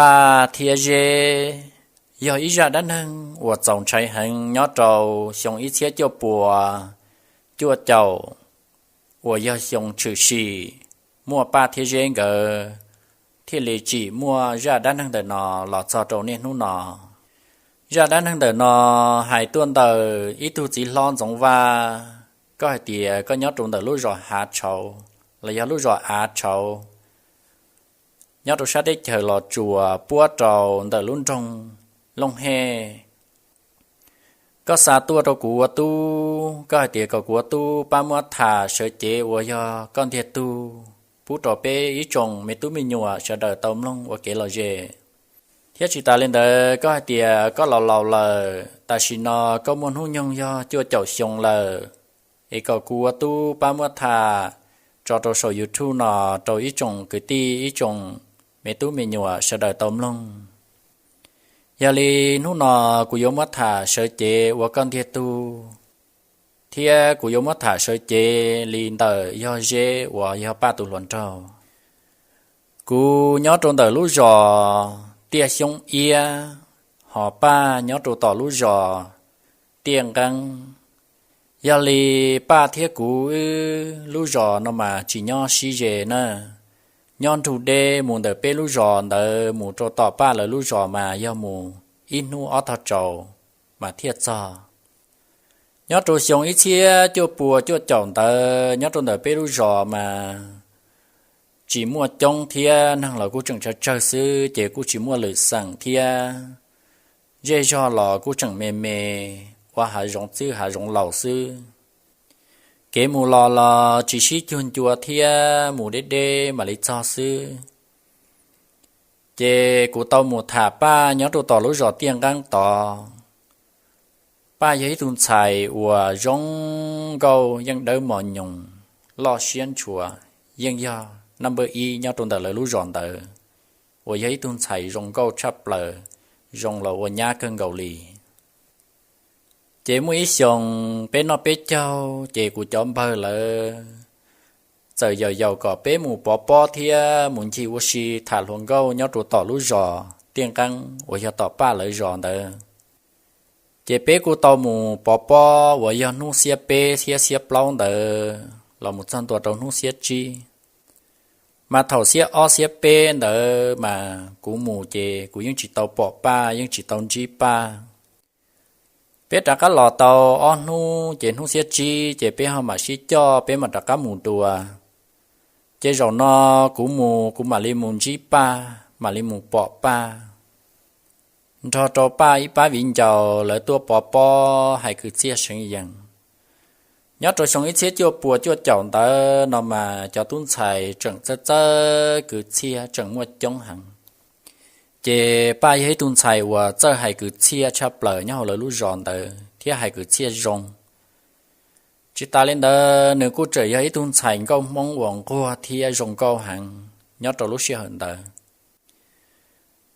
Paj thiab Zeb yog ib zaj dab neeg uas txaus ntshai heev nyob rau xyoo ib txhiab cuaj puas cuaj caum, uas yog xyoo tshwm sim muaj Paj thiab Zeb nkawd thiaj li tsim muaj zaj dab neeg ntawm no los txog rau niaj hnub no. Zaj dab neeg ntawm no hais tuaj ntawm ib tug txiv hlob Ntxoov Vaj, koj hais tias koj nyob rau ntawm lub zos Hav Tshauv los yog lub zos Av Tshauv, nyob rau sab teb chaws Los Tsuas puab rau ntawm lub nroog Looj Hej. Koj xa tuaj rau kuv ua tub, koj hais tias kom kuv ua tub pab muab tham sawv cev uas yog koj ntiag tug pub rau peb ib tsoom me tub me nyuam sawv daws tau mloog ua kev lom zem. Thiab tsis tas li ntawd, koj hais tias koj laus laus lawm, tam sim no koj muaj hnub nyoog yog cuaj caum xyoo lawm, es kom kuv ua tub pab muab tham tso rau saum YouTube no rau ib tsoom kwv tij ib tsoom me tub me nyuam sawv daws tau mloog. Yog li hnub no kuv yuav muab tham sawv cev ua koj ntiag tug, thiab kuv yuav muab tham sawv cev li ntawm yog Zeb uas yog Paj tus hluas nraug. Kuv nyob rau ntawm lub zos Tiaj Xyoob Iab, ho Paj nyob rau tom lub zos Tiaj Nqeeb. Yog li Paj thiab kuv wb lub zos no mas tsis nyob sib ze na, nyob nrug deb mus ntawm peb lub zos ntawd mus rau tom Paj lawv lub zos mas yog mus ib hnub ob tog tsaus mas thiaj txog. Nyob rau xyoo ib txhiab cuaj puas cuaj caum ntawd nyob rau ntawm peb lub zos mas tsis muaj coob thiab neeg los kuj tseem tsawg tsawg xwb ces kuj tsis muaj lwm xeem thiab, zej zog los kuj tseem me me, ua hav zoov txwb hav zoov laus xwb. Kev mus los los tsis sib cuag ncua thiab mus deb deb mam li txog xwb. Ces kuv tau mus tham Paj nyob rau tom lub zos Tiaj Nqeeb tod. Paj yog ib tug ntxhais uas zoo nkauj yeej dawb mos nyoos, loj siab ntshua, yeej yog naj npawb ib nyob rau ntawm lawv lub zos ntawd, uas yog ib tug ntxhais zoo nkauj tshaj plaws, zoo los ua nyab kawg nkaus li. Ces muaj ib xyoo peb noj peb caug ces kuv cov npawg lawv txawm yaum yaum kom peb mus pov pob thiab mus ncig ua si tham hluas nkauj nyob rau tom lub zos Tiaj Nqeeb uas yog tom Paj lawv zos ntawd. Ces peb kuj tau mus pov pob uas yog hnub xiab peb thiab xiab plaub ntawd los mus txog ntua rau hnub xiab tsib. Mas thaum xiab ob xiab peb ntawd mas kuv mus ces kuv yeej tsis tau pom Paj, yeej tsis tau ntsib Paj. Peb rov qab los tau ob hnub ces hnub xiab tsib ces peb ho mam sib coj peb mam rov qab mus dua. Ces zaum no kuv mus kuv mam li mus ntsib Paj, mam li mus pom Paj, nrog rau Paj ib pab viv ncaus lawv tuaj pov pob hais kwv txhiaj seev yees. Nyob rau xyoo ib txhiab cuaj puas cuaj caum ntawd no mas cov tub ntxhais tseem txawj txawj kwv txhiaj tseem muaj coob heev. Ces Paj yog ib tug ntxhais uas txawj hais kwv txhiaj tshaj plaws nyob hauv lawv lub zos ntawd thiab hais kwv txhiaj zoo. Tsis tas li ntawd nws kuj tseem yog ib tug ntxhais nkauj Hmoob uas nquag thiab zoo nkauj heev nyob rau lub sij hawm ntawd.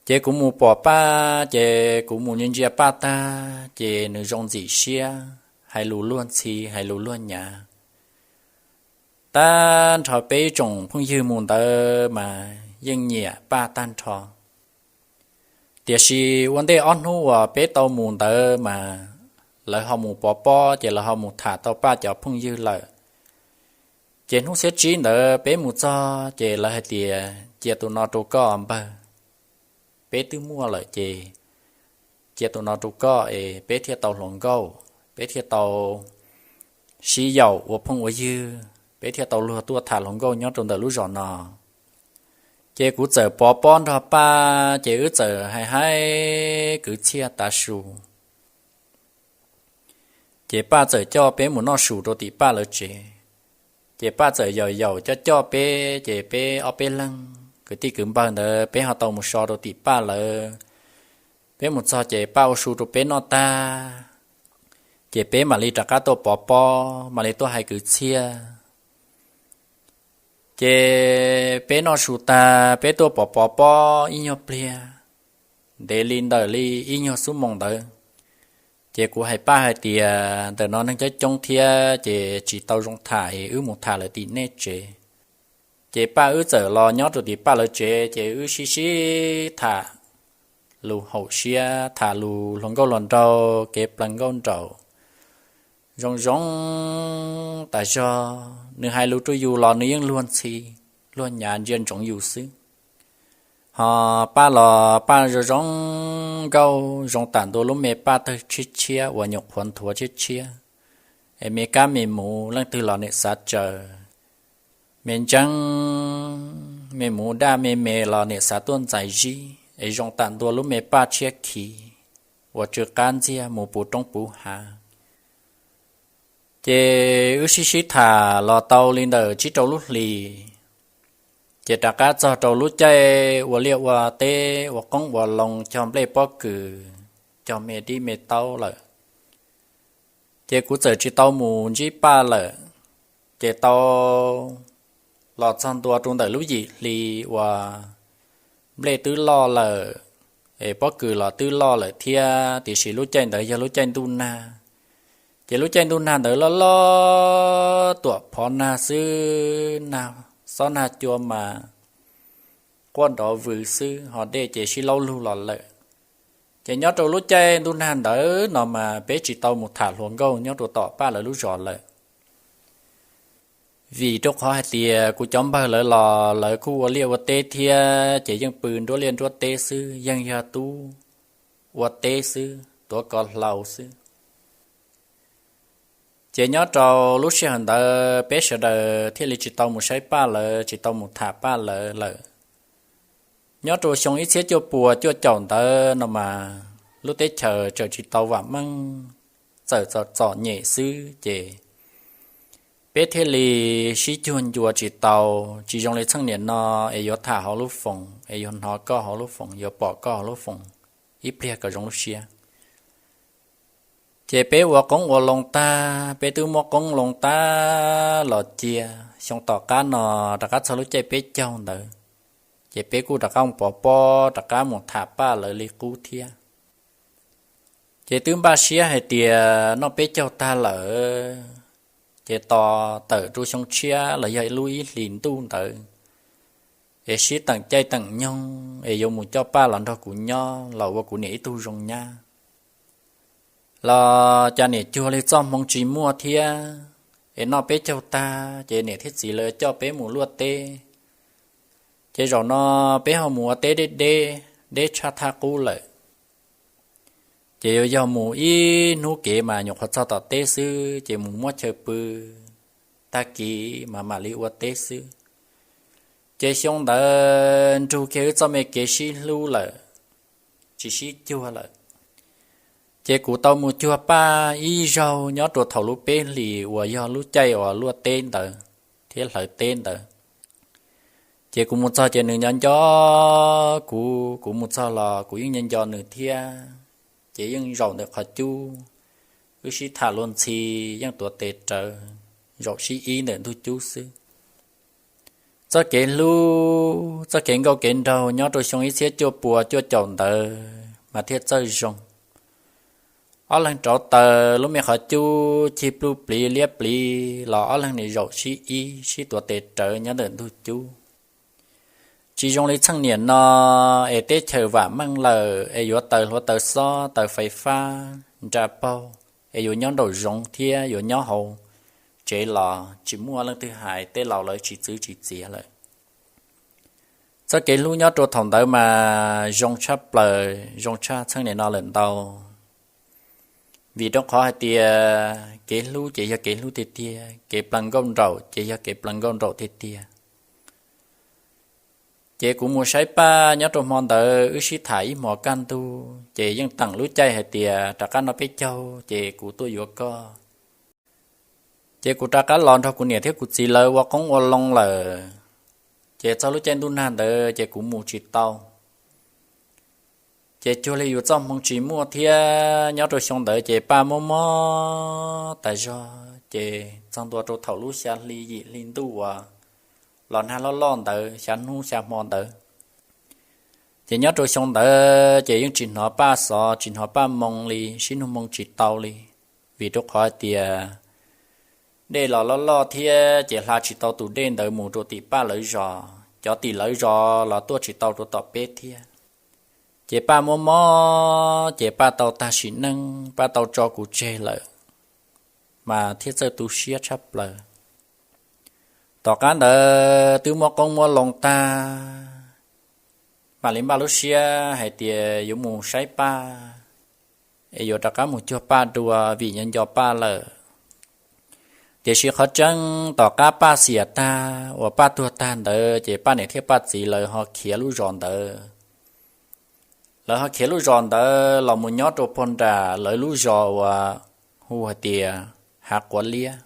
Ces kuv mus pom Paj ces kuv mus ntsia ntsia Paj tag ces nws zoo ntxim siab, hais lus luag ntxhi hais lus luag nyav. Tag nrho peb ib tsoom phooj ywg mus ntawd mas yeej nyiam Paj tag nrho. Tiam sis ua ntej ob hnub uas peb tau mus ntawd mas lawv ho mus pov pob ces lawv ho mus tham tau Paj cov phooj ywg lawm. Ces hnub xiab tsib ntawd peb mus txog ces lawv hais tias, cia tus no rau koj npawg, peb twb muaj lawm ces cia tus no rau koj es peb thiaj tau hluas nkauj, peb thiaj tau sib yaum ua phooj ua ywg, peb thiaj tau luag tuaj tham hluas nkauj nyob rau ntawm lub zos no. Ces kuv txawm pov pob nrog Paj ces wb txawm hais hais kwv txhiaj tav su. Ces Paj txawm coj peb mus noj su rau tim Paj lawv tsev. Ces Paj txawm yaum yaum coj coj peb ces peb ob peb leeg kwv tij kwv npawg ntawd peb ho tau mus so rau tim Paj lawv. Peb mus txog ces Paj ua su rau peb noj tag, ces peb mam li rov qab tuaj pov pob mam li tuaj hais kwv txhiaj. Ces peb noj su tag peb tuaj pov pov pob ib nyuag pliag, ntev li ntawm li ib nyuag xuab moos ntawd. Ces kuv hais Paj hais tias ntawm no neeg coob coob thiab ces tsis tau zoo tham es wb mus tham lawv tim nej tsev. Ces Paj wb txawm los nyob rau tim Paj lawv tsev, ces wb sib sib tham lus haum siab, tham lus hluas nkauj hluas nraug, kev plees nkauj nraug zoo zoo tas zog. Nws hais lus rau yus los nws yeej luag ntxhi, luag nyav ntsia ntsoov yus xwb. Ho Paj los Paj zoo zoo nkauj, zoo tam ntua lub me Paj tawg tshiab tshiab uas nyuam qhuav nthuav tshiab tshiab, es me kab me muv leej twg los niam xav tsaws, me ntseeb me muv daj me me los niam xav tuaj ntxais zib, es zoo tam ntua lub me Paj tshiab khiv uas tsw qab ntxiag mus puv roob puv hav. Ces wb sib sib tham los tau li ntawm tsib rau lub hlis, ces rov qab txog rau lub caij ua liaj ua teb, ua qoob ua loo, cog nplej pob kws, cog me dib me taub lawm. Ces kuv txawm tsis tau mus ntsib Paj lawm. Ces tau los txog ntua rau ntawm lub yim hli uas nplej twb loj lawm, es pob kws los twb loj lawm thiab, tiam sis lub caij ntawd yog lub caij ntuj nag. Ces lub caij ntuj nag ntawd loj loj, tuam phov nag xwb, nag xob nag cua mas quaj nrov vwg xwb, ho dej ces sib laub lug los lawm. Ces nyob rau lub caij ntuj nag ntawd no mas peb tsis tau mus tham hluas nkauj nyob rau tom Paj lawv lub zos lawm. Vim rau qhov hais tias kuv cov npawg lawv los lawv kuj ua liaj ua teb thiab, ces yeej pw nruab liaj nruab teb xwb, yeej yog tub ua teb xwb, tuav ko hlau xwb. Ces nyob rau lub sij hawm ntawd peb sawv daws thiaj li tsis tau mus saib Paj lawv, tsis tau mus tham Paj lawv lawm. Nyob rau xyoo ib txhiab cuaj puas cuaj caum ntawd no mas lub teb chaws tseem tsis tau vam meej, txawm txom txom nyem xwb, ces peb thiaj li sib cuag ncua tsis tau. Tsis zoo li txheej niam no es yuav tham hauv lub foos, es yuav hnov koj hauv lub foos, yuav pom koj hauv lub foos ib pliag kom zoo lub siab. Ces peb ua qoob ua loo tag, peb twb muab qoob loo tag los cia, xyoo tom qab no rov qab txog lub caij peb caug ntawd, ces peb kuj rov qab mus pov pob, rov qab mus tham Paj lawv li qub thiab. Ces twb npaj siab hais tias noj peb caug tag lawm, ces tos tawm rau xyoo tshiab los yog lub ib hlis ntuj ntawd, es sib teem caij teem nyoog es yuav mus coj Paj los nrog kuv nyob, los ua kuv niam ib tug zoo nyab. Los cas niam cuag li txoj hmoo tsis muaj thiab, es noj peb caug tag ces niam thiab txiv lawv coj peb mus luaj teb. Ces zaum no peb ho mus ua teb deb deb, deb tshaj thaj qub lawm. Ces yuav yog mus ib hnub kev mas nyuam qhuav txog tom teb xwb, ces mus muab chaw pw, tag kis mas mam li ua teb xwb. Ces xyoo ntawd nrug kiag wb txoj me kev sib hlub lawm, tsis sib cuag lawm. Ces kuv tau mus cuag Paj ib zaug nyob rau thaum lub peb hlis uas yog lub caij uas luaj teb ntawd thiab hlawv teb ntawd. Ces kuv mus txog ces nws nco nco kuv, kuv mus txog los kuv yeej nco nco nws thiab. Ces yeej zaum ntawm qhov cub, wb sib tham luag ntxhi, yeej tuav tes rawv, zaum sib ib ntawm ntug cub xwb. Txoj kev hlub, txoj kev nkauj kev nraug nyob rau xyoo ib txhiab cuaj puas cuaj caum ntawd mas thiaj txawj zoo. Ob leeg rauv taws, lub me qhov cub cig pluj pliv liab pliv los ob leeg nim zaum sib ib sib tuav tes rawv nyob ntawm ntug cub. Tsis zoo li txheej niam no, es teb chaws vam meej lawm es yuav taws hluav taws xob taws fais fab nra paug, es yuav nyob nraum zoov thiab yuav nyob hauv tsev los tsis muaj leej twg hais, tej laus lawv tsis txwv tsis txiav lawm. Txoj kev hlub nyob rau thaum ntawd mas zoo tshaj plaws, zoo tshaj txheej niam no lawm ntau. Vim rau qhov hais tias kev hlub ces yog kev hlub tiag tiag, kev plees nkauj nraum ces yog kev plees nkauj nraum tiag tiag. Ces kuv mus saib Paj nyob rau hmo ntawd, wb sib tham ib hmos kaj ntug, ces yeej teem lub caij hais tias rov qab noj peb caug ces kuv tuaj yuav koj. Ces kuv rov qab los nrog kuv niam thiab kuv txiv lawv ua qoob ua loo lawm. Ces txog lub caij ntuj nag ntawd ces kuv mus tsis tau. Ces cuag li yus txoj hmoo tsis muaj thiab, nyob rau xyoo ntawd ces Paj mob mob tas zog, ces txog ntua rau thaum lub xya hli yim hli ntuj uas los nag loj loj ntawd, xya hnub xya hmo ntawd. Ces nyob rau xyoo ntawd ces yeej tsis hnov Paj xov, tsis hnov Paj moo li, sib nug moo tsis tau li. Vim rau qhov hais tias dej los loj loj thiab ces hla tsis tau tus dej ntawd mus rau tim Paj lawv zos, cov tim lawv zos los tuaj tsis tau rau tom peb thiab. Ces Paj muaj mob ces Paj tau tag sim neej, Paj tau tso kuv tseg lawm, mas thiaj txawj tu siab tshaj plaws. Tom qab ntawd twb muab qoob muab loo tag, mam li npaj lub siab hais tias yuav mus saib Paj es yuav rov qab mus cuag Paj dua vim nco nco Paj lawm. Tiam sis qhov tseeb tom qab Paj xiam tag uas Paj tuag tag ntawd ces Paj niam thiab Paj txiv lawv ho khiav lub zos ntawd. Lawv ho khiav lub zos ntawd los mus nyob rau puag nram lawv lub zos uas hu hais tias Hav Quav Liab,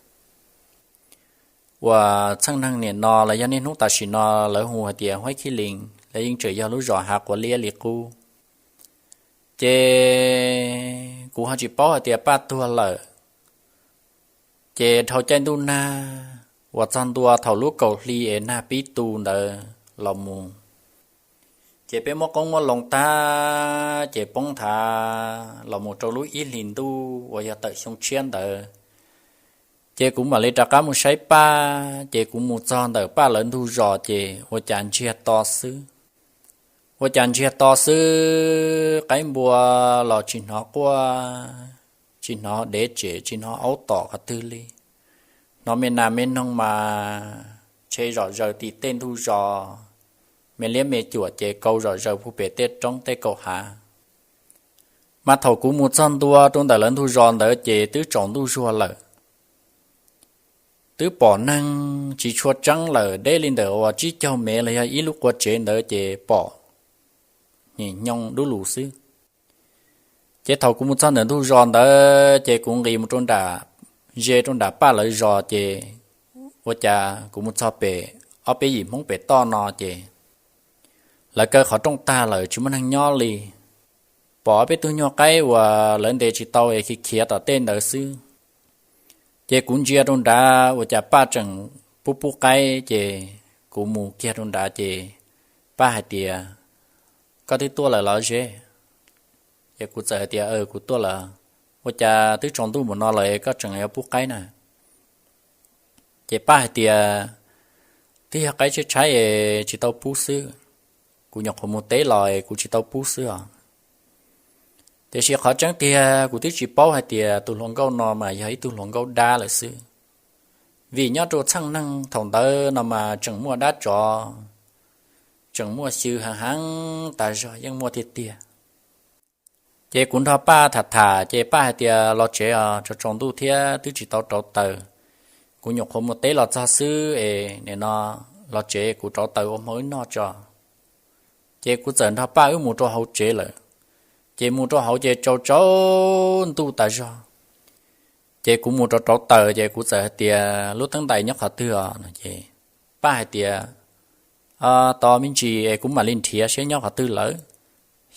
uas txheej neeg nim no los yog niaj hnub tam sim no lawv hu hais tias Huaib Khib Lees, los yeej tseem yog lub zos Hav Quav Liab li qub. Ces kuv ho tsis paub hais tias Paj tuag lawm. Ces dhau caij ntuj nag uas txog ntua thaum lub kaum hli es nag pib tu ntawd los mus, ces peb muab qoob muab loo tag ces poob nthav los mus rau lub ib hlis ntuj uas yog tawm xyoo tshiab ntawd. Ces kuv mam li rov qab mus saib Paj, ces kuv mus txog ntawm Paj lawv ntug zos ces ua cas ntsiag to xwb. Ua cas ntsiag to xwb, qaib npua los tsis hnov quaj, tsis hnov dev tsem, tsis hnov aub tom qhov twg li. Hnov me nas me noog mas tshe zom zaws tim tej ntug zos, me liab me cuam ces kau zom zaws puag pem tej roob tej kaum hav. Mas thaum kuv mus txog ntua rau ntawm lawv ntug zos ntawd ces twb tsaus ntuj zuag lawm. Twb pom neeg tsis tshua tseeb lawm, deb li ntawm uas tsib caug mev los yog ib lub qua tsev ntawd ces pom nim nyooj dub lus xwb. Ces thaum kuv mus txog ntawm ntug zos ntawd ces kuv nqis mus rau nram, ze rau nram Paj lawv zos ces ua cas kuv mus txog pem ob peb yim Hmoob pem toj no ces lawv kaw qhov rooj tag lawm tsis muaj neeg nyob li. Pom ob peb tug nyuag qaib uas lawv ntes tsis tau es khiav khiav tom tej ntawd xwb. Ces kuv ntsia rau nrad ua cas Paj tseem pub pub qaib ces kuv mus kiag rau nrad ces Paj hais tias, koj twb tuaj lawm los ze? Ces kuv txawm hais tias, kuv tuaj lawm. Ua cas twb tsaus ntuj mus no lawm koj tseem yuav pub qaib na? Ces Paj hais tias, twb yog qaib tshaib tshaib es tsis tau pub xwb. Kuv nyuam qhuav mus teb los es kuv tsis tau pub xwb os. Tiam sis qhov tseeb tiag kuv twb tsis paub hais tias tus hluas nkauj no mas yog ib tug hluas nkauj dab lawm xwb. Vim nyob rau txheej neeg thaum ntawd no mas tseem muaj dab tsov, tseem muaj xyw heev heev tas zog yeej muaj tiag tiag. Ces kuv nrog Paj tham tham ces Paj hais tias los tsev os, tsaus tsaus ntuj thiab twb tsis tau rauv taws. Kuv nyuam qhuav mus teb los txog xwb es nim no los tsev kuv rauv taws ua hmo wb noj tso. Ces kuv txawm nrog Paj wb mus rau hauv tsev lawm. Ces mus rau hauv ces tsaus tsaus ntuj tas zog. Ces kuv mus rau rauv taws ces kuv txawm hais tias, lub teeb ntais nyob qhov twg os? Ces Paj hais tias, tos me ntsis es kuv mam li nrhiav seb nyob qhov twg lawm.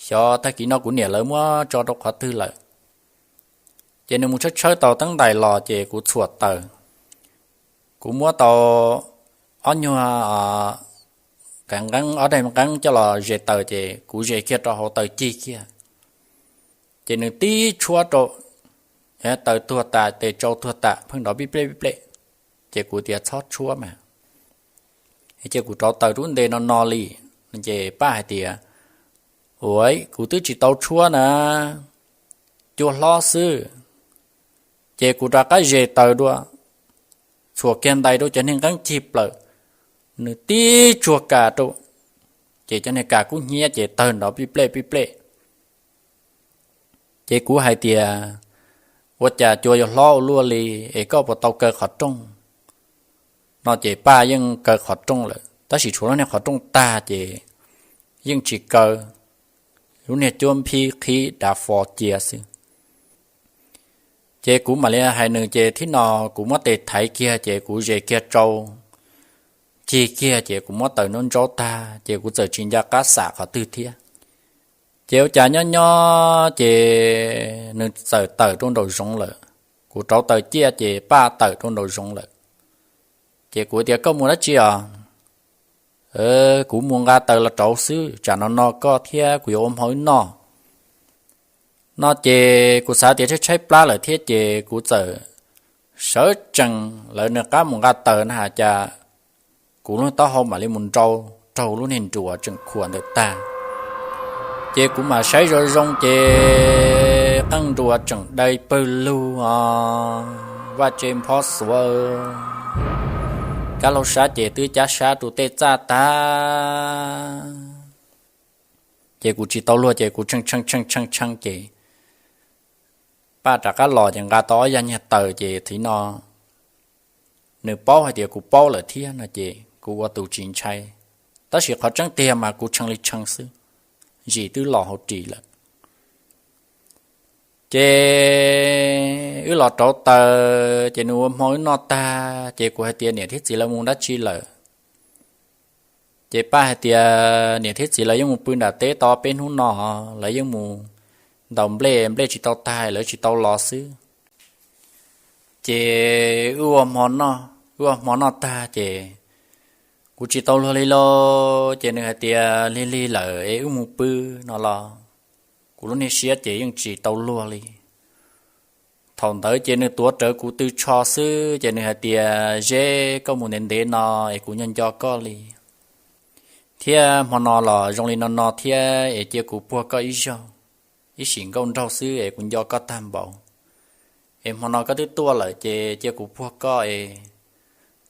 Xyov tag kis no kuv niam lawv muab tso rau qhov twg lawm. Ces nws mus tshawb tshawb tau teeb ntais los ces kuv txhuam taws. Kuv muab tau ob nyuag kav nqeeb, ob daim nqeeb coj los zes taws ces kuv zes kiag rau hauv taws cig kiag. Ces nws tib tshuab rau, taws tuag tas, tes tsau tuag tas, pheej nrov pib plej pib plej. Ces kuv tias txhob tshuab mas, ces kuv rauv taws rub nte no no li. Ces Paj hais tias, ua, kuv twb tsis tau tshuab na, cua hlob xwb. Ces kuv rov qab zes taws dua, txhuam kiag ntais rau cov niag nqeeb cig plaws, nws tib tsuag kas rau, ces cov niag kas kub hnyiab ces tawg nrov pib plej pib plej. Ces kuv hais tias, ua cas cua yuav hlob ua luaj li es koj puas tau kaw qhov rooj? No ces Paj yeej kaw qhov rooj lawm tab sis tshuav lub niag qhov rooj tag ces yeej tsis kaw, lub niag cuab phib qhib dav fo cia xwb. Ces kuv mam li hais nws ces thib no kuv muab tes thaiv kiag ces kuv zes kiag rau, cig kiag ces kuv muab taws ntsaub ntsaub tag ces kuv txawm tsis nco qab xam qhov twg thiab. Ces ua cas nyob nyob ces nws txawm tawm rau nraum zoov lawm. Kuv rauv taws ciaj ces Paj tawm rau nraum zoov lawm. Ces kuv tias, koj mus dab tsi os? Kuv mus nqa taws los rauv xwb, tsam no no koj thiab kuv yuav ua hmo wb noj. No ces kuv xav tias tshaib tshaib plab lawm thiab ces kuv txawm sawv tsees lawv nws qab mus nqa taws na has cas kuv lub taub hau mam li mus nrau raug lub niag nruas tseem khuam ntawd tag. Ces kuv mam saib zoo zoo ces qeej nruas tseem dai pawg lug os, vaj tse nphob xuav, kab laug sab ces twb cab sab rau tej txaj tag. Ces kuv tsis tau luag ces kuv tshee tshee tshee tshee tshee ces Paj rov qab los ces nqa tau ob yag nyuag taws ces thaum no nws paub hais tias kuv paub lawm thiab no ces kuv ua tus tsis ntshai, tab sis qhov tseeb tiag mas kuv tshee li tshee xwb, zim twb los hauv ris lawm. Ces wb los rauv taws ces nws ua hmo wb noj tag ces kuv hais tias niam thiab txiv lawv mus dab tsi lawm. Ces Paj hais tias niam thiab txiv lawv yeej mus pw nram teb tau peb hnub no, lawv yeej mus ntaus nplej, nplej tsis tau tag lawv tsis tau los xwb. Ces wb ua hmo noj tag ces kuv tsis tau luag li lauj, ces nws hais tias lig lig lawm es wb mus pw no los kuv lub niag siab ces yeej tsis tau luag li. Thaum ntawd ces nws tuav rawv kuv tw tsho xwb ces nws hais tias Zeb, koj mus ntev ntev no es kuv nyob nco koj li thiab hmo no los zoo li no no thiab es cia kuv puag koj ib zaug, ib sim nkauj nraug xwb es kuv nco koj tag npaum. Es hmo no koj twb tuaj lawm ces cia kuv puag koj es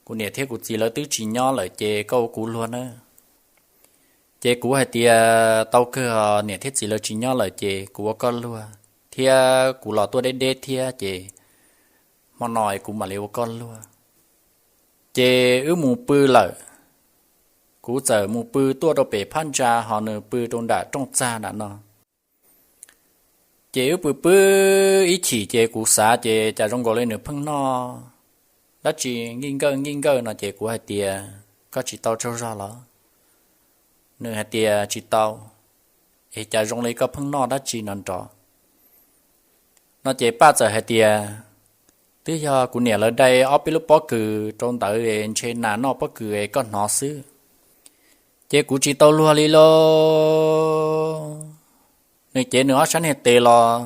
kuv niam thiab kuv txiv lawv twb tsis nyob lawm ces koj ua kuv luag nawb. Ces kuv hais tias tau kawg, niam thiab txiv lawv tsis nyob lawm ces kuv ua koj luag thiab kuv los tuaj deb deb thiab ces hmo no es kuv mam li ua koj luag. Ces wb mus pw lawm, kuv txawm mus pw tuaj rau pem phab ntsa ho nws pw rau nram rooj txag nram no. Ces wb pw pw ib chim ces kuv xav ces cas zoo nkaus li nws pheej noj dab tsi nkij nkawj nkij nkawj no ces kuv hais tias koj tsis tau tsaug zog los? Nws hais tias tsis tau. Es cas zoo li koj pheej noj dab tsi no nrov no ces Paj txawm hais tias twb yog kuv niam lawv dai ob peb lub pob kws rau ntawd ntshe nas noj pob kws koj hnov xwb. Ces kuv tsis tau luag li lauj. Nws cev nws ob sab niag tes los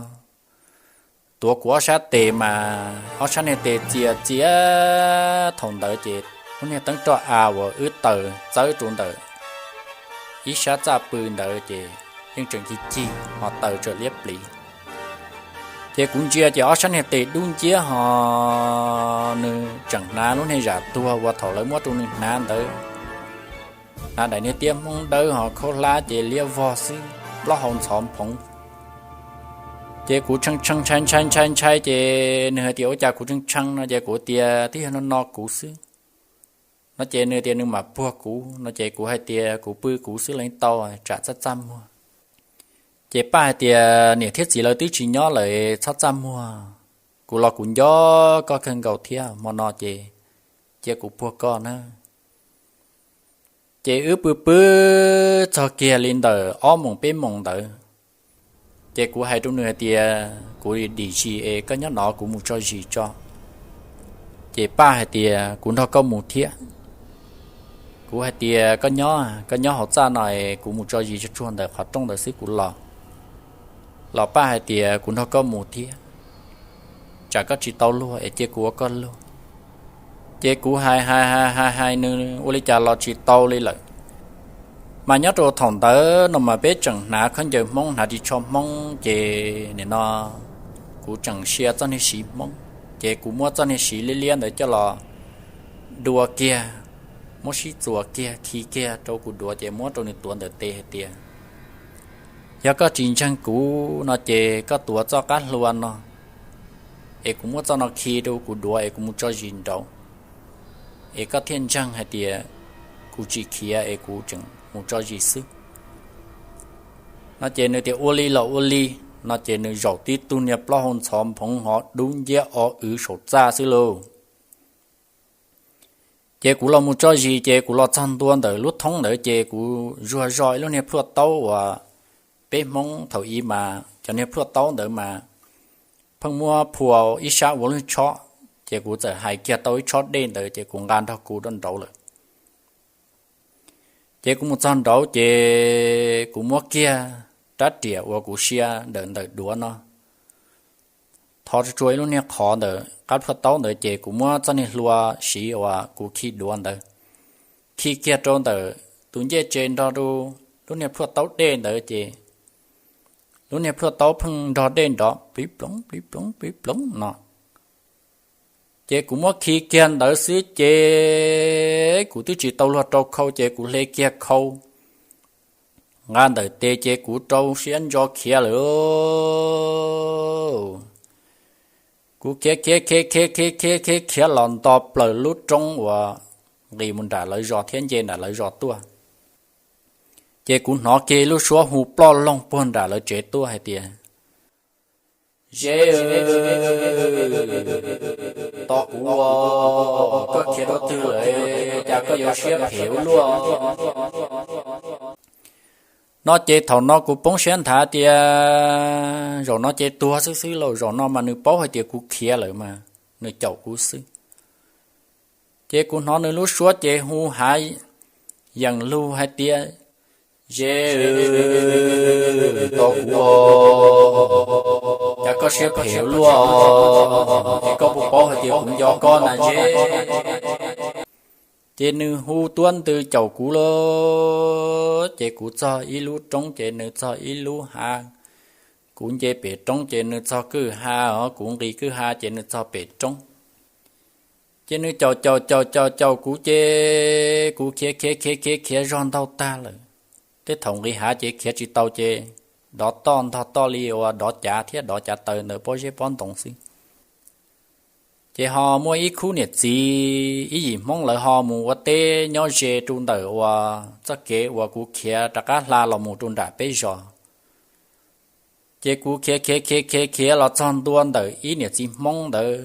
tuav kuv ob sab tes mas ob sab niag tes txias txias. Thaum ntawd ces lub niag teeb roj av uas wb taws txawb rau ntawm ib sab txaj pw ntawd ces yeej tseem cig cig ho taws tsawm liab pliv. Ces kuv ntsia ces ob sab niag tes dub nciab ho nws tseem hnav lub niag zam tuag uas thaum lawv muab rau nws hnav ntawd. Hnav daim niag tiab Hmoob dawb ho khaub hlab ces liab vog xwb, plaub hau ntxhov nphoov. Ces kuv tshee tshee ntshai ntshai ntshai ntshai ces nws hais tias ua cas kuv tshee tshee no ces kuv tias twb yog no no kuv xwb no ces nws tias nws mam puag kuv no ces kuv hais tias kuv pw kuv xwb los tau, tsam txaj txaj muag. Ces Paj hais tias niam thiab txiv lawv twb tsis nyob lawm txhob txaj muag, kuv los kuv nco koj kawg nkaus thiab hmo no ces cia kuv puag koj na. Ces wb pw pw txog kiag li ntawm ob moos peb moos ntawd, ces kuv hais rau nws hais tias kuv dim zis es koj nyob no kuv mus tso zis tso. Ces Paj hais tias kuv nrog koj mus thiab. Kuv hais tias koj nyob, koj nyob hauv txaj no es kuv mus tso zis tsuag tsuag ntawm qhov rooj ntawd xwb kuv los. Los Paj hais tias kuv nrog koj mus thiab, tsam koj tsis tau luag es cia kuv ua koj luag. Ces kuv hais hais hais hais hais nws ua li cas los tsis tau li lawm. Mas nyob rau thaum ntawd no mas peb tseem hnav khaub ncaws Hmoob hnav ris tsho Hmoob ces nim no kuv tseem sia txoj niag siv Hmoob, ces kuv muab txoj niag siv liab liab ntawd coj los dua kiag, muab sib txuas kiag khi kiag rau kuv duav ces muab rau nws tuav ntawm tes hais tias yog koj tsis ntseeg kuv no ces koj tuav txoj qab hlua no es kuv muab txoj no khi rau kuv duav es kuv mus tso zis nraud, es koj thiaj ntseeg hais tias kuv tsis khiav es kuv tseem mus tso zis xwb no ces nws tias ua li los ua li no ces nws zaum tib tug niag plaub hau ntxhov nphoov ho dub nciab o wv saum txaj xwb lauj. Ces kuv los mus tso zis ces kuv los txog ntua ntawm lub thoob ntawd ces kuv zuag zog ib lub niag plhuaj taub uas peb Hmoob thaum i mas cov niag plhuaj taub ntawd mas pheej muab phua ib sab ua lub tshob, ces kuv txawm hais kiag tau ib tshob dej ntawd ces kuv nqa nrog kuv rau nraud lawm. Ces kuv mus txog nraud ces kuv muab kiag rab riam uas kuv sia ntawm ntawm duav no thov tsuag tsuag ib lub niag qhov ntawm qab plhuaj taub ntawd ces kuv muab txoj niag hlua siv uas kuv khi duav ntawd khi kiag rau ntawm tus ncej tsev nrog rau lub niag plhuaj taub dej ntawd ces lub niag plhuaj taub pheej nrog dej nrov plib ploov plib ploov plib ploov no. Ces kuv muab khi kiag ntawd xwb ces kuv twb tsis tau luag rau khau ces kuv hle kiag khau nqa ntawm tes ces kuv rau siab ntso khiav lawm. Kuv khiav khiav khiav khiav khiav khiav khiav khiav los nto plaws lub roob uas nqis mus nram lawv zos thiab nce nram lawv zos tuaj. Ces kuv hnov kiag lub suab hu ploj loog puag nram lawv tsev tuaj hais tias, Ze, tos kuv, koj khiav rau twg lawm, cas koj yuav siab phem ua luaj? No ces thaum no kuv poob siab nthav tias zaum no ces tuag xwb xwb lauj, zaum no mas nws paub hais tias kuv khiav lawm mas nws caum kuv xwb. Ces kuv hnov nws lub suab ces hu hav yeem lug hais tias, Ze, tos kuv, cas koj siab phem ua luaj, es koj puas paub hais tias kuv nco koj na Ze? Ces nws hu tuab ntws caum kuv lawm, ces kuv txog ib lub roob ces nws txog ib lub hav, kuv nce pem roob ces nws txog kwj ha os, kuv nqis kwj ha ces nws txog pem roob. Ces nws caum caum caum caum caum kuv ces kuv khiav khiav khiav khiav khiav zog ntaug tag lawm. Tej thaum nqis hav ces khiav tsis tau ces dov toj ntog toj li uas dov cav thiab dov cav taws ntawm pob zeb pob ntoos xwb. Ces ho muaj ib khub niam txiv ib yim Hmoob lawv ho mus ua teb nyob ze rau ntawm uas txoj kev uas kuv khiav rov qab hla los mus rau nram peb zos. Ces kuv khiav khiav khiav khiav khiav los txog ntua ntawm ib niam txiv Hmoob ntawd.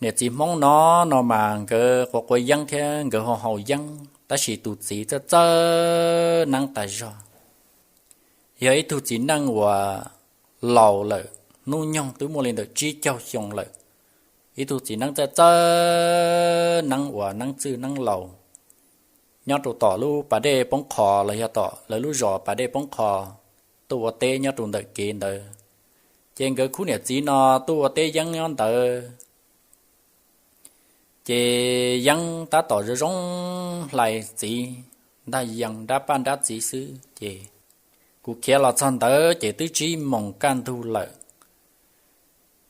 Niam txiv Hmoob no, no mas nkawd quav quav yeeb thiab nkawd haus haus yeeb, tab sis tus txiv txawj txawj neeb tas zog. Yog ib tug txiv neej uas laus lawm, hnub nyoog twb muaj li ntawm tsib caug xyoo lawm. Ib tug txiv neeb txawj txawj neeb uas neeb txwj neeb laus, nyob rau tom lub pas dej poob qho los yog tom lawv lub zos pas dej poob qho, tuaj ua teb nyob rau ntawm kev ntawd. Ces nkawd khub niam txiv no tuaj ua teb yeeb nyob ntawd, ces yeeb tab tom zoo zoo hlais txiv, ntag yees nrab paj nrab txiv xwb. Ces kuv khiav los txog ntawd ces twb tsib moos kaj ntug lawm.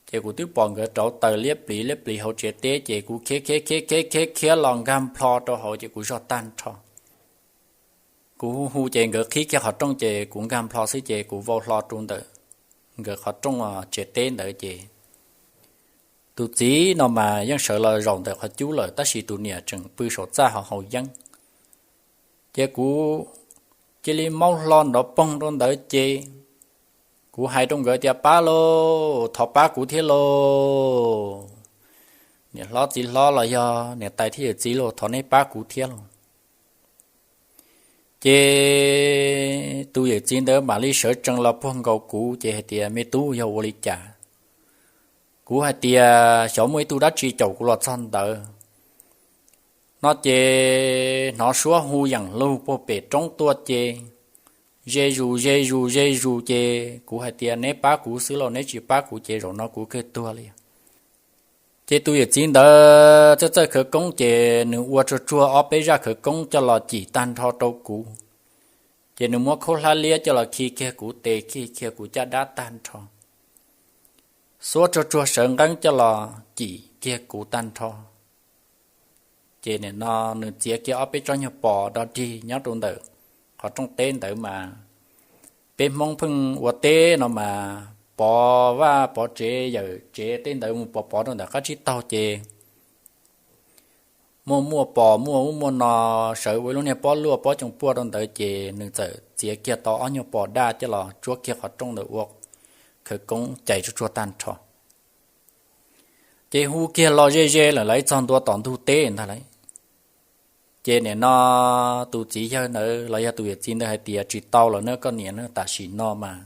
Ces kuv twb pom nkawd rauv taws liab pliv liab pliv hauv tsev teb, ces kuv khiav khiav khiav khiav khiav khiav los nkag nplho rau hauv ces kuv zog tag nrho. Kuv hu ces nkawd qhib kiag qhov rooj ces kuv nkag nplho xwb ces kuv vau hlo rau ntawm nkawd qhov rooj tsev teb ntawd ces tus txiv no mas yeej sawv los zaum ntawm qhov cub lawm, tab sis tus niam tseem pw saum txaj ho haus yeeb. Ces kuv cia li maub hlo nrov poog rau ntawd ces kuv hais rau nkawd tias, Pab lauj, thov pab kuv thiab lauj. Niam hlob txiv hlob los yog niam tais thiab yawm txiv lauj, thov neb pab kuv thiab lauj. Ces tus yawm txiv ntawd mam li sawv tsees los puag nkaus kuv ces hais tias, Me tub, yog ua li cas? Kuv hais tias, Xyov muaj ib tug dab tsi caum kuv los txog ntawd. No ces hnov suab hu yeem lug puag pem roob tuaj ces ze zus ze zus ze zus ces kuv hais tias, Neb pab kuv xwb lauj, neb tsis pab kuv ces zaum no kuv kawg tuag li. Ces tus yawm txiv ntawd txawj txawj khawv koob ces nws ua tsuag tsuag ob peb zaj khawv koob coj los cim tag nrho rau kuv. Ces nws muab khaub hlab liab coj los khi kiag kuv tes, khi kiag kuv caj dab tag nrho, xuab tsuag tsuag sawv nqeeb coj los cim kiag kuv tag nrho. Ces nim no nws txiav kiag ob peb tsob nyuag pos dog dig nyob rau ntawm qhov rooj teb ntawd mas, peb Hmoob pheej ua teb no mas pov vaj pov tsev yawm tsev tej ntawd mus pov pov rau ntawm qab tsib taug ces muaj muaj pos muaj ub muaj no, sawv ua ib lub niag pob luaj pob coom puaj rau ntawd ces nws txawm txiav kiag tau ob nyuag pos daj coj los tsuab kiag qhov rooj ntawd ua khawv koob cais tsuag tsuag tag nrho. Ces hu kiag los ze ze lawm, lawv txog ntua tom ntug teb ntag lauj. Ces nim no tus txiv yawg ntawd los yog tus yawm txiv ntawd hais tias, Tsis tau lawm na koj niam, tam sim no mas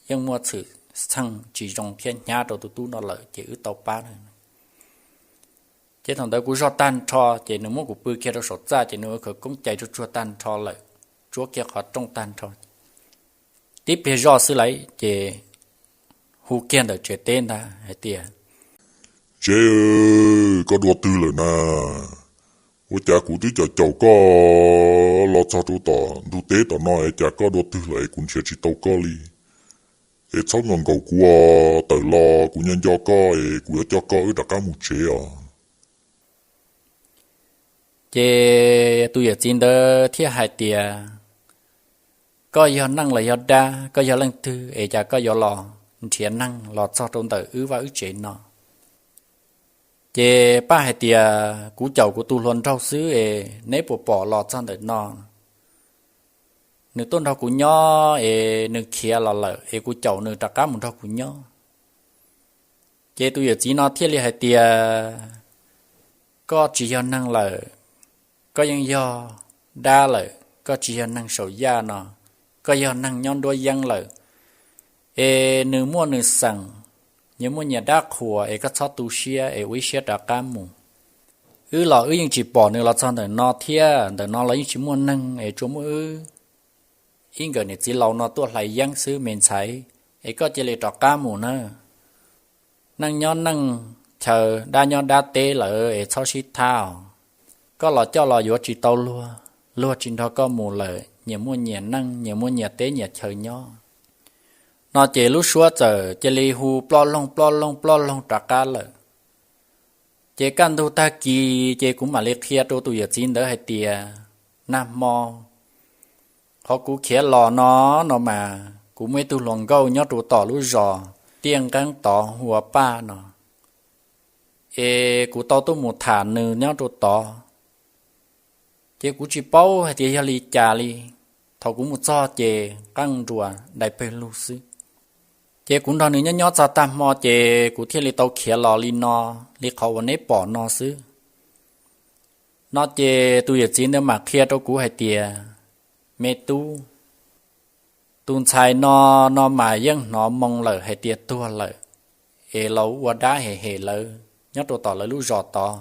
yeej muaj txhwm txheej tsis zoo thiab hnyav rau tus tub no lawm ces wb tau pab. Ces thaum ntawd kuv zog tag nrho ces nws muab kuv pw kiag rau saum txaj ces nws ua khawv koob cais tsuag tsuag tag nrho lawm, tsuab kiag qhov rooj tag nrho. Tib pliag zoj xwb lauj ces hu kiag ntawm tsev teb ntag hais tias, Tsev, koj dua twg lawm na? Ua cas kuv twb caum caum koj los txog rau tom ntug teb tom no es cas koj dua twg lawm es kuv nrhiav tsis tau koj li? Es txhob nkaum nkaus kuv os, tawm los kuv nco nco koj es kuv yuav coj koj wb rov qab mus tsev os. Ces tus yawm txiv ntawd thiaj hais tias, Koj yog neeg los yog dab, koj yog leej twg es cas koj yuav los nrhiav neeg los txog rau ntawm wb vaj wb tsev no? Ces Paj hais tias, Kuv caum kuv tus hluas nraug xwb es neb puas pom los txog ntawm no? Nws tuaj nrog kuv nyob es nws khiav los lawm es kuv caum nws rov qab mus nrog kuv nyob. Ces tus yawm txiv no thiaj li hais tias, Koj tsis yog neeg lawm, koj yeej yog dab lawm, koj tsis yog neeg saum yaj no, koj yog neeg nyob nruab yeeb lawm. Es nws muaj nws xeem, nyias muaj nyias dab qhuas es koj txhob tu siab es ua ib siab rov qab mus. Wb los wb yeej tsis pom nws los txog ntawm no thiab, ntawm no los yeej tsis muaj neeg es tsuas muaj wb ib nkawm niam txiv laus no tuaj hlais yeeb xwb me ntxhais, es koj cia li rov qab mus na. Neeg nyob neej chaw, dab nyob dab teb lawm es txhob sib thab os. Koj los coj los yuav tsis tau luag, luag tsis nrog koj mus lawm, nyias muaj nyias neej, nyias muaj nyias teb nyias chaw nyob. No ces lub suab txawm cia li hu ploj loog ploj loog ploj loog rov qab lawm. Ces kaj ntug tag kis ces kuv mam li qhia rau tus yawm txiv ntawd hais tias, Nag hmo qhov kuv khiav los no, no mas kuv muaj ib tug hluas nkauj nyob rau tom lub zos Tiaj Nqeeb tod hu ua Paj no, es kuv tau tuaj mus tham nws nyob rau tod. Ces kuv tsis paub hais tias yog li cas li, thaum kuv mus txog ces qeej nruas dai pawg lug xwb. Ces kuv nrog nws nyob nyob txog tag hmo ces kuv thiaj li tau khiav los li no, li qhov uas neb pom no xwb. No ces tus yawm txiv ntawd mam qhia rau kuv hais tias, Me tub, tus ntxhais no, no mas yeej hnov moo lawm hais tias tuag lawm, es los ua dab hem hem lawv nyob rau tom lawv lub zos tod,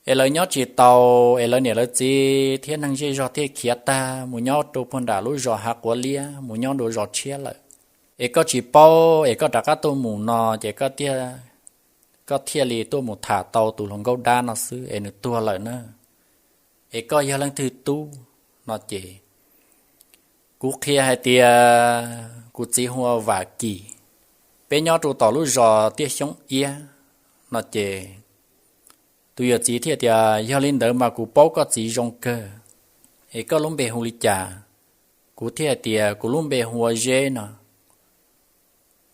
es lawv nyob tsis tau, es lawv niam lawv txiv thiab neeg zej zog thiaj khiav tag mus nyob rau puag nram lub zos Hav Quav Liab, mus nyob dua zos tshiab lawm. Es koj tsis paub, es koj rov qab tuaj mus no ces koj thiaj li tuaj mus tham tau tus hluas nkauj dab no xwb es nws tuag lawm na. Es koj yog leej twg tub? No ces kuv qhia hais tias kuv txiv hu ua Vam Kim, peb nyob rau tom lub zos Tiaj Xyoob Iab. No ces tus yawm txiv thiaj tias, Yog li ntawd mas kuv paub koj txiv zoo kawg, es koj lub npe hu li cas? Kuv thiaj hais tias, Kuv lub npe hu ua Zeb no.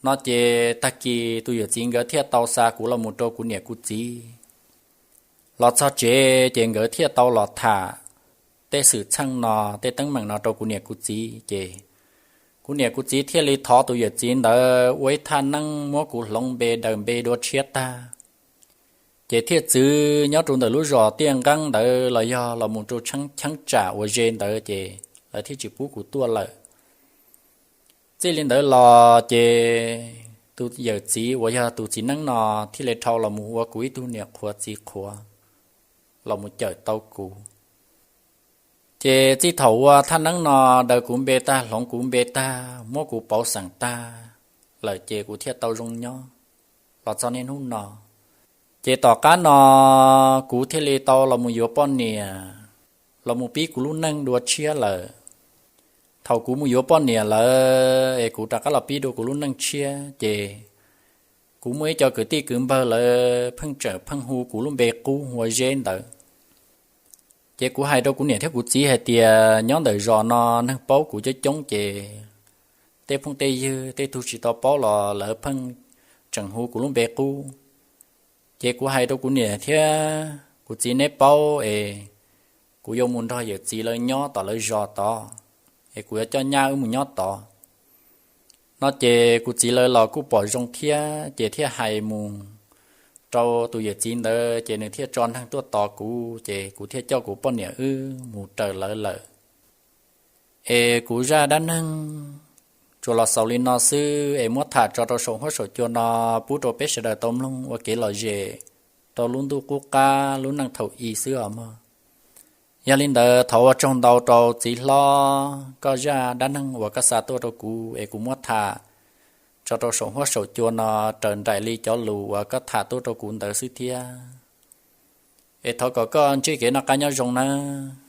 No ces tag kis tus yawm txiv nkawd thiaj tau xa kuv los mus rau kuv niam kuv txiv. Los txog tsev ces nkawd thiaj tau los tham tej xwm txheej no, tej teeb meem no rau kuv niam kuv txiv ces kuv niam kuv txiv thiaj li thov tus yawm txiv ntawd ua ib thaj neeb muab kuv hloov npe daws npe dua tshiab tag. Ces thiaj txwv nyob rau ntawm lub zos Tiaj Nqeeb ntawd los yog los mus rau cheeb tsam uas ze ntawd ces lawv thiaj tsis pub kuv tuaj lawm. Txij li ntawd los ces tus yawm txiv uas yog tus txiv neeb no thiaj li dhau los mus ua kuv ib tug niam qhuav txiv qhuav los mus cawm tau kuv. Ces txij thaum ua thaj neeb no daws kuv npe tag, hloov kuv npe tag, muab kuv pauv xeem tag lawm ces kuv thiaj tau zoo nyob los txog niaj hnub no. Ces tom qab no kuv thiaj li tau los mus yuav poj niam, los mus pib kuv lub neej dua tshiab lawm. Thaum kuv mus yuav poj niam lawm es kuv rov qab los pib dua kuv lub neej tshiab ces kuv muaj ib co kwv tij kwv npawg lawv pheej tseem pheej hu kuv lub npe qub hu ua Zeb ntawd. Ces kuv hais rau kuv niam thiab kuv txiv hais tias nyob ntawm zos no neeg paub kuv coob coob ces tej phooj tej ywg tej tug tsis tau paub los lawv pheej tseem hu kuv lub npe qub. Ces kuv hais rau kuv niam thiab kuv txiv, Neb paub es kuv yuav mus nrog yawm txiv lawv nyob tom lawv zos tod, es kuv yuav coj nyab wb mus nyob tod. No ces kuv txiv lawv los kuj pom zoo thiab ces thiaj hais mus rau tus yawm txiv ntawd ces nws thiaj tso neeg tuaj tos kuv ces kuv thiaj coj kuv poj niam wb mus raws lawv lawm. Es kuv zaj dab neeg tsuas los xaus li no xwb es muab tham tso rau saum huab saum cua no pub rau peb sawv daws tau mloog ua kev lom zem rau lub ntuj qub qab lub neej thaum i xwb os mog. Yog li ntawd thov ua tsaug ntau rau txiv hlob koj zaj dab neeg uas koj xa tuaj rau kuv es kuv muab tham tso rau saum huab saum cua no raws nraim li cov lus uas koj tham tuaj rau kuv ntawd xwb thiab. Es thov kom koj ntsib kev noj qab nyob zoo nawb.